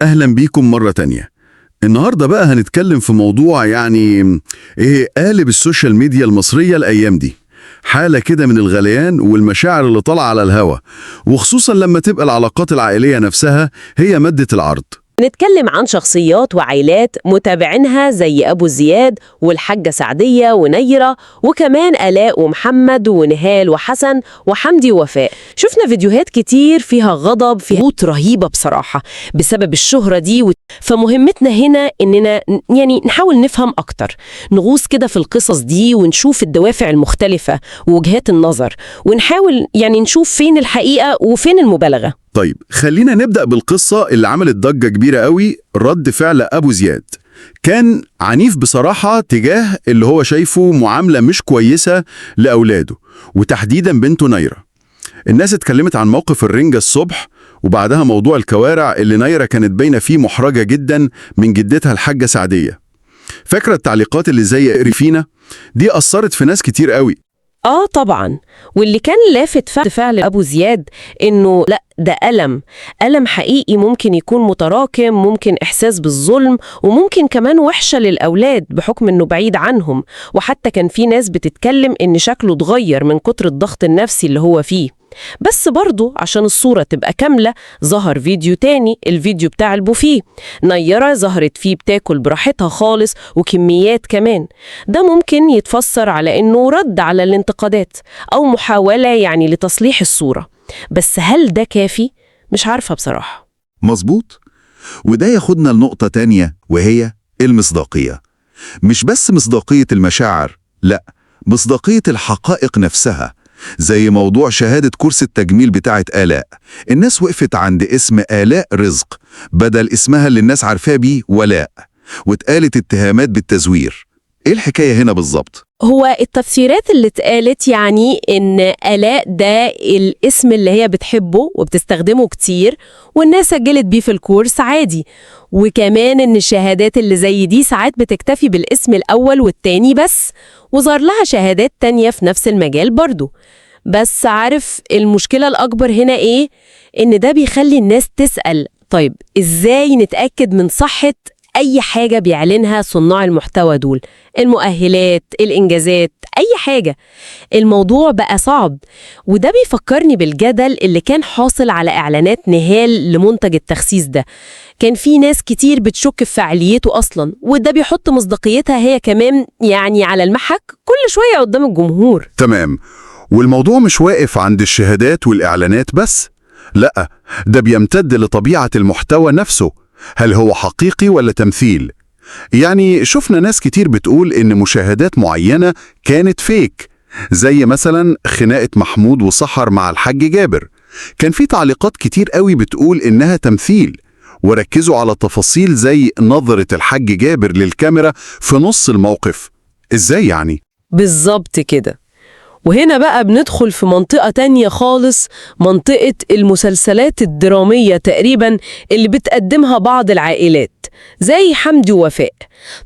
أهلا بيكم مرة تانية. النهاردة بقى هنتكلم في موضوع يعني إيه قالب ال social media المصرية الأيام دي، حالة كده من الغليان والمشاعر اللي طالعة على الهوا، وخصوصا لما تبقى العلاقات العائلية نفسها هي مادة العرض. نتكلم عن شخصيات وعائلات متابعينها زي أبو زياد والحاجة سعدية ونيرة، وكمان آلاء ومحمد ونهال وحسن وحمدي ووفاء. شفنا فيديوهات كتير فيها غضب، فيها ضغوط رهيبة بصراحة بسبب الشهرة دي فمهمتنا هنا إننا يعني نحاول نفهم أكتر، نغوص كده في القصص دي ونشوف الدوافع المختلفة ووجهات النظر، ونحاول يعني نشوف فين الحقيقة وفين المبالغة. طيب خلينا نبدأ بالقصة اللي عملت ضجة كبيرة قوي. رد فعل أبو زياد كان عنيف بصراحة تجاه اللي هو شايفه معاملة مش كويسة لأولاده، وتحديدا بنته نيرة. الناس اتكلمت عن موقف الرنجة الصبح، وبعدها موضوع الكوارع اللي نيرة كانت باينة فيه محرجة جدا من جدتها الحاجة سعدية. فاكرة التعليقات اللي زي قرفينا دي أثرت في ناس كتير قوي. آه طبعا، واللي كان لافت فعل أبو زياد إنه لا، ده ألم، ألم حقيقي ممكن يكون متراكم، ممكن إحساس بالظلم، وممكن كمان وحشة للأولاد بحكم إنه بعيد عنهم. وحتى كان في ناس بتتكلم إن شكله اتغير من كتر الضغط النفسي اللي هو فيه. بس برضه عشان الصورة تبقى كاملة ظهر فيديو تاني، الفيديو بتاع البوفيه، نيرة ظهرت فيه بتاكل براحتها خالص وكميات كمان. ده ممكن يتفسر على إنه رد على الانتقادات أو محاولة يعني لتصليح الصورة، بس هل ده كافي؟ مش عارفة بصراحة. مظبوط. وده ياخدنا لنقطة تانية، وهي المصداقية. مش بس مصداقية المشاعر، لا، مصداقية الحقائق نفسها. زي موضوع شهادة كورس التجميل بتاعت آلاء، الناس وقفت عند اسم آلاء رزق بدل اسمها اللي الناس عارفاه بيه ولاء، واتقالت اتهامات بالتزوير. ايه الحكاية هنا بالظبط؟ هو التفسيرات اللي اتقالت يعني إن آلاء ده الاسم اللي هي بتحبه وبتستخدمه كتير، والناس سجلت بيه في الكورس عادي، وكمان إن الشهادات اللي زي دي ساعات بتكتفي بالاسم الأول والتاني بس، وظهر لها شهادات تانية في نفس المجال برضو. بس عارف المشكلة الأكبر هنا إيه؟ إن ده بيخلي الناس تسأل، طيب إزاي نتأكد من صحة أي حاجة بيعلنها صناع المحتوى دول؟ المؤهلات، الإنجازات، أي حاجة. الموضوع بقى صعب. وده بيفكرني بالجدل اللي كان حاصل على إعلانات نهال لمنتج التخسيس ده. كان في ناس كتير بتشك في فعاليته أصلا، وده بيحط مصداقيتها هي كمان يعني على المحك كل شوية قدام الجمهور. تمام. والموضوع مش واقف عند الشهادات والإعلانات بس، لأ، ده بيمتد لطبيعة المحتوى نفسه. هل هو حقيقي ولا تمثيل؟ يعني شفنا ناس كتير بتقول إن مشاهدات معينة كانت فيك، زي مثلا خناقة محمود وسحر مع الحاج جابر. كان في تعليقات كتير قوي بتقول إنها تمثيل، وركزوا على تفاصيل زي نظرة الحاج جابر للكاميرا في نص الموقف. إزاي يعني؟ بالظبط كده. وهنا بقى بندخل في منطقة تانية خالص، منطقة المسلسلات الدرامية تقريبا اللي بتقدمها بعض العائلات زي حمدي ووفاء.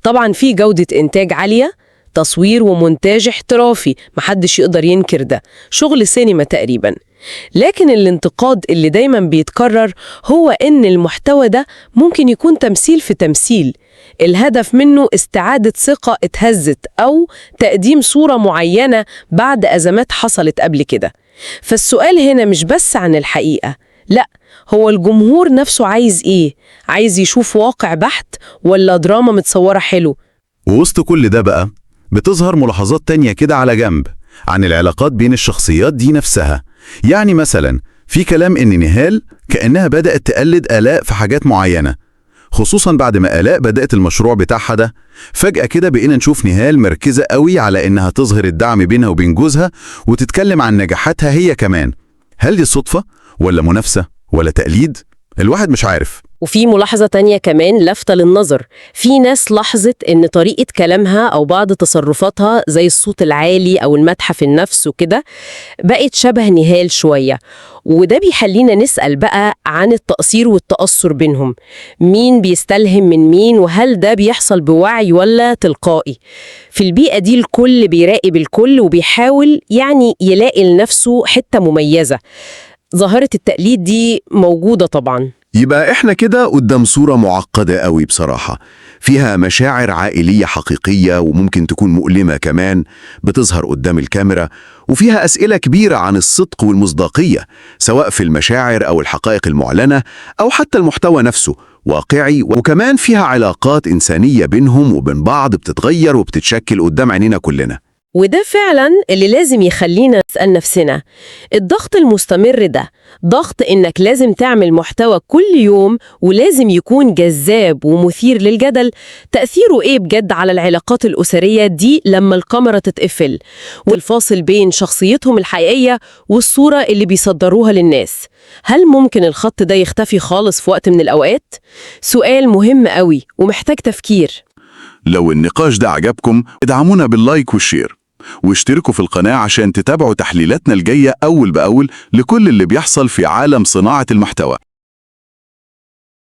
طبعا في جودة إنتاج عالية، تصوير ومونتاج احترافي، محدش يقدر ينكر ده، شغل سينما تقريبا. لكن الانتقاد اللي دايما بيتكرر هو إن المحتوى ده ممكن يكون تمثيل في تمثيل، الهدف منه استعادة ثقة اتهزت أو تقديم صورة معينة بعد أزمات حصلت قبل كده. فالسؤال هنا مش بس عن الحقيقة، لا، هو الجمهور نفسه عايز إيه؟ عايز يشوف واقع بحت ولا دراما متصورة حلو؟ ووسط كل ده بقى بتظهر ملاحظات تانية كده على جنب عن العلاقات بين الشخصيات دي نفسها. يعني مثلا في كلام إن نهال كأنها بدأت تقلد آلاء في حاجات معينة، خصوصا بعد ما آلاء بدأت المشروع بتاعها ده. فجأة كده بقينا نشوف نهال مركزة قوي على إنها تظهر الدعم بينها وبين جوزها وتتكلم عن نجاحاتها هي كمان. هل دي صدفة ولا منافسة ولا تقليد؟ الواحد مش عارف. وفي ملاحظة تانية كمان لافتة للنظر، في ناس لاحظت إن طريقة كلامها أو بعض تصرفاتها زي الصوت العالي أو المدح في النفس وكده بقت شبه نهال شوية. وده بيخلينا نسأل بقى عن التقصير والتأثر بينهم، مين بيستلهم من مين، وهل ده بيحصل بوعي ولا تلقائي؟ في البيئة دي الكل بيراقب الكل وبيحاول يعني يلاقي لنفسه حتة مميزة. ظاهرة التقليد دي موجودة طبعا. يبقى إحنا كده قدام صورة معقدة قوي بصراحة، فيها مشاعر عائلية حقيقية وممكن تكون مؤلمة كمان بتظهر قدام الكاميرا، وفيها أسئلة كبيرة عن الصدق والمصداقية سواء في المشاعر أو الحقائق المعلنة أو حتى المحتوى نفسه واقعي، وكمان فيها علاقات إنسانية بينهم وبين بعض بتتغير وبتتشكل قدام عينينا كلنا. وده فعلا اللي لازم يخلينا نسأل نفسنا، الضغط المستمر ده، ضغط إنك لازم تعمل محتوى كل يوم ولازم يكون جذاب ومثير للجدل، تأثيره إيه بجد على العلاقات الأسرية دي لما الكاميرا تتقفل، والفاصل بين شخصيتهم الحقيقية والصورة اللي بيصدروها للناس؟ هل ممكن الخط ده يختفي خالص في وقت من الأوقات؟ سؤال مهم قوي ومحتاج تفكير. لو النقاش ده عجبكم ادعمونا بال like وال share، واشتركوا في القناة عشان تتابعوا تحليلاتنا الجاية أول بأول لكل اللي بيحصل في عالم صناعة المحتوى.